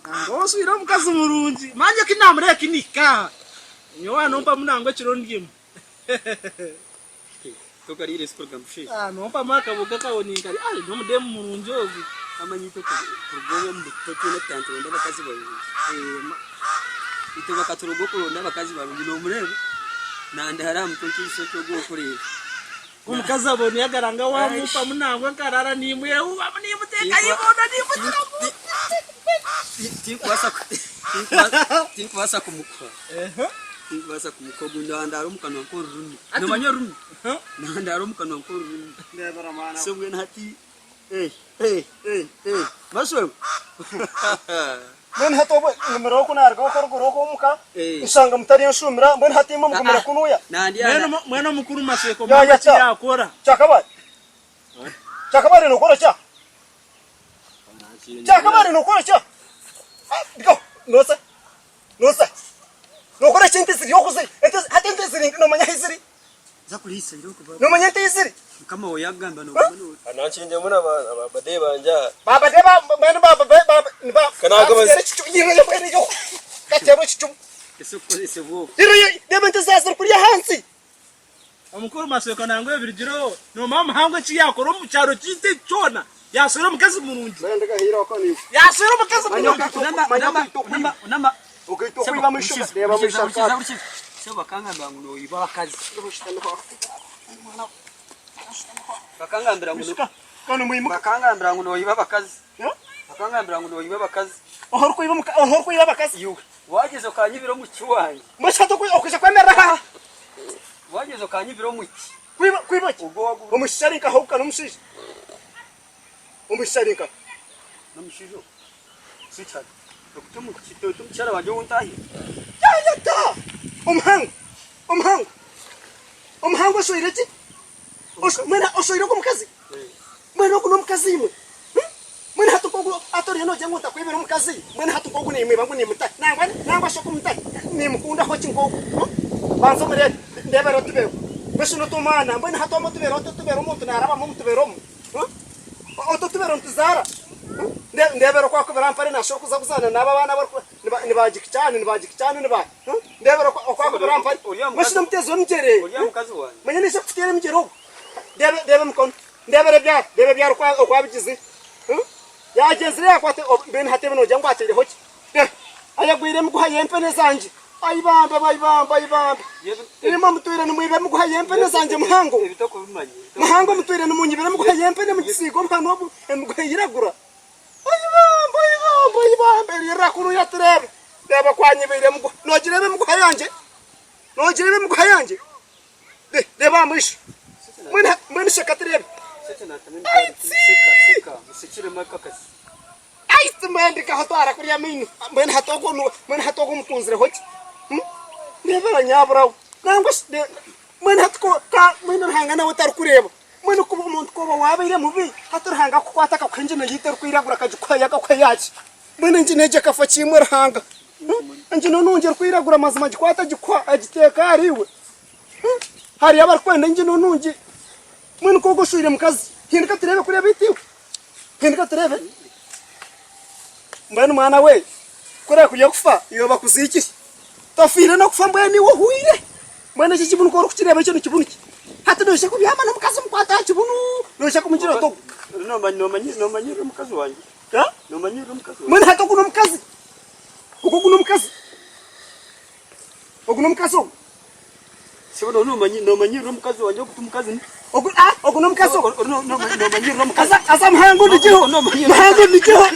Nangwa oswire omukazi murungi. Manya ki namureeba ki nihika aha. Nyowe aha nompamu nangwa ekiro ndyemu. Tokariire esi kuruga mushaija. Ah, nompamu akaboga kawe ninkarya. Ai nomudemu murungi ogu. Kamanya itwe kuruga obu omu buto twena tutandika kuronda abakazi barungi. Itwe bakaturoga okuronda abakazi barungi nomureeba nandihara aha mutwe nk'eisho ogu orikureeba. Omukazi abona yagaranga wamumpamu nangwa nkarara nimwehubamu nimuteeka ibondo nimutiramu. Tinkubaasa kumukuha. Tinkubaasa kumukuha ogu nandaara omu kanwa nk'orurimi. Nomanya orurimi? Nandaara omu kanwa nk'orurimi. So mbwenu hati eh eh eh eh Maxwell. Mbwenu hati obwe ngumire oku naruga oku oruguru oku omuka nshanga mutari enshumira mbwenu hati imwe mugumire kunuya. Mbwenu omukuru Maseko mama eki yakora. Kyakabare kyakabare nokora kya kyakabare nokora kya nosa nosa nokora ki ente ziri oku ziri hati ente ziri nomanya ahi ziri Nomanya ente ei ziri? Mukama we yagamba noguma no. Nankingyemu na ba badeyi bangye aha. Ba badeyi ba mbwenu ba ba ba niba Kanagabazi. Kateerwa ekicumu. Ese okukozesebwa oku. Reeba ente zaawe ziri kuriya ahansi. Omukuru Masweko nangwa ebirigireho nomanya muhango eki yakora omu kyaro kyaitu eki kyona yaswera omukazi murungi yaswera omukazi murungi. Sebo bakangambira ngu noyiba abakazi. Bakangambira ngu bakangambira ngu noyiba abakazi. Bakangambira ngu noyiba abakazi. Ohorikwiba abakazi. Iwe wagyeza okanyibira omuki wangye. Okwija kwemerera aha. Wagyeza okanyibira omuki. Kwiba ki? Omushija ari nkaha ogu n'omushaija? Omushija ari nkaha? N'omushaija ogu? Sweetheart, okuta omukyara wangye ou ntahire. Yayeta! Omuhango! Omuhango! Omuhango oshweire ki? Mbwenu oshweire ogu omukazi? Mbwenu ogu n'omukazi imwe? Mbwenu hati nk'ogu hati oriyo noogira ngu ntakwibira omukazi, mbwenu hati nk'ogu niimwiba ngu niimuta? Nangwa nangwa shi okumuta niimukundaho ki nk'ogu? Banza omureebe, ndeebera otubeho. Mbwenu shi n'otu omwana, mbwenu hati omu otubeere ota otubeere omuntu naarabamu omu tubeere omu? Otu otubeere nituzaara? Ndeebera oku akubira mpare naashusha orikuza kuzaana n'abo abaana abu ni ba Jackie Chan, ni ba Jackie Chan, ni ba Ndeebera oku akubira mpare. Mbwenu shi n'omuteezi w'emigyere? Manya naija kukuteera emigyere ogu. Reeba emikono. Ndeebera ebyaro, reeba ebyaro oku oku abigize. Yaagyenzire yaakwata mbwenu hati ebi noogira ngu ataireho ki? Reeba, ayagwire emiguha y'empene zangye. Ai bambe, ai bambe, ai bambe! Imwe mutwire nimwiba emiguha y'empene zangye muhango. Muhango mutwire nimunyibira emiguha y'empene mugisiiga obuhanu obu emiguha eyiragura. Ai bambe, ai bambe, ai bambe! Ririra kunuya tureebe. Reeba oku anyibiire emiguha. Noogireeba emiguha yangye? Noogireeba emiguha yangye? Reeba aha maisho. Mbwenu sheka tureebe. Aitsi! Mbwenu ndikaho twara kuriya amaino. Mbwenu hati ogwo mbwenu hati ogwo omukunzireho ki? Reebera nyabura we. Nangwa shi mbwenu hati ko ka mbwenu Ruhanga nawe tarikureeba. Mbwenu kuba omuntu ku oba waabaire mubi, hati Ruhanga akukwata akakuha engino yaitu erikwiragura akagikuhayo akakuha eyaki? Mbwenu engino egyo ekafa kimwe Ruhanga. Engino nungi erikwiragura mazima agikwata agikuha agiteeka ahariiwe. Hariyo abarikwenda engino nungi. Mbwenu ku ogwo oshweire mukazi, hinduka tureebe kuriya beitu iwe. Hinduka tureebe. Mbwenu mwana we, ku orakurya kufa, iwe bakuziikire. Tofiire n'okufa mbwenu iwe ohweire. Mbwenu eki ekibunu ku orikukireeba ekyo nikibunu ki? Hati noija kubyama n'omukazi omukwate aha kibunu, noija kumugira ota ogu? Noomanyirira omukazi wangye? Noomanyirira omukazi wangye? Mbwenu hati ogu n'omukazi? Ogu ogu n'omukazi? Ogu n'omukazi ogu? Sebo nomanyirira omukazi wangye ogu ti mukazi ni? Ogu ah ogu n'omukazi ogu? Nomanyirira omukazi. Aza muhango ndigiho. Muhango ndigiho.